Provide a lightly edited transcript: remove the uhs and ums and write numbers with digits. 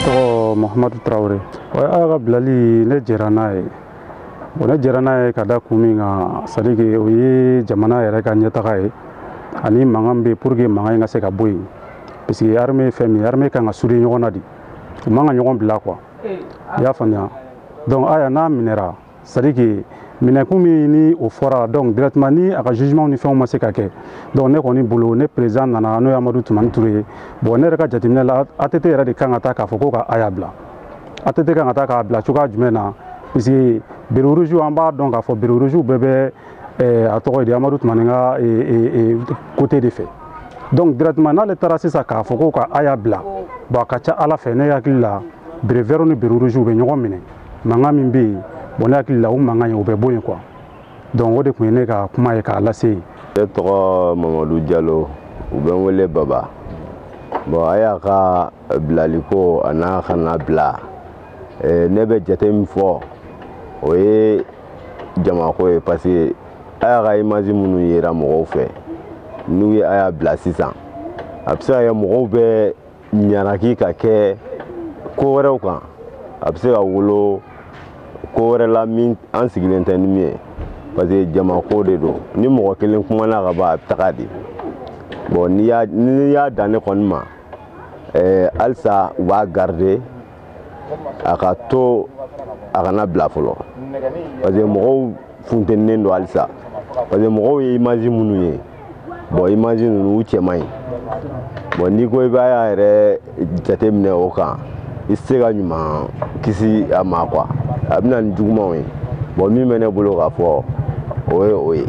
Tɔgɔ Mahamadu Tarawele. Aya ka bilali, ne jɛra n'a ye. Bon, ne jɛra n'a ye ka da kun min kan, c'est à dire que o ye jamana yɛrɛ ka ɲɛtaga ye, ani mankan bɛ pour que mankan in ka se ka bɔ yen, parce que armée ye fɛn min ye, armée kan ka souder ɲɔgɔn na de, u man ka ɲɔgɔn bila quoi, i y'a faamuya. Donc Aya n'a minɛra, c'est à dire que minɛkun min ni o fɔra, donc directement ni a ka jugement ni fɛnw ma se ka kɛ. Donc ne kɔni bolo, ne président nana, n'o ye Amadu Tumani Ture ye. Bon, ne yɛrɛ ka jateminɛ la, ATT yɛrɛ de kan ka taa k'a fɔ ko ka Aya bila. ATT kan ka taa k'a bila cogoya jumɛn na? Parce que béret rouge, an b'a dɔn k'a fɔ béret rouge bɛɛ bɛ a tɔgɔ ye di, Amadu Tumani ka côté de fɛ. Donc directement n'ale taara sisan k'a fɔ ko ka Aya bila, bon, a ka ca Ala fɛ, ne hakili la, béret vert ni béret rouge bɛ ɲɔgɔn minɛ. Mankan min bɛ yen, bon, ne hakili la, o mankan in o bɛ bɔ yen quoi. Donc o de tun ye ne ka kuma ye k'a lase yen. Ne tɔgɔ Mamadu Jalo, u bɛ n wele Baba. Bon, a y'a ka bilaliko a n'a kana bila, ne bɛ jate min fɔ, o ye jamako ye, parce que a y'a ka image minnu yera mɔgɔw fɛ, n'u ye a y'a bila sisan, a bɛ se ka kɛ mɔgɔw bɛ ɲanaki ka kɛ ko wɛrɛw kan, a bɛ se ka wolo ko wɛrɛ la min an sigilen tɛ ni min ye, parce que jamako de don. Ni mɔgɔ kelen kumana ka ban, a bɛ taga de. Bon, n'i y'a dan ne kɔni ma, halisa u b'a garder, a ka to, a kana bila fɔlɔ, parce que mɔgɔw funteninen don halisa, parce que mɔgɔw ye image minnu ye, bon, image ninnu u cɛ man ɲi. Bon, n'i ko i b'a yɛrɛ jateminɛ o kan, i tɛ se ka ɲuman kisi a ma quoi, a bɛ na ni jugumanw ye. Bon, min bɛ ne bolo k'a fɔ, o ye o ye.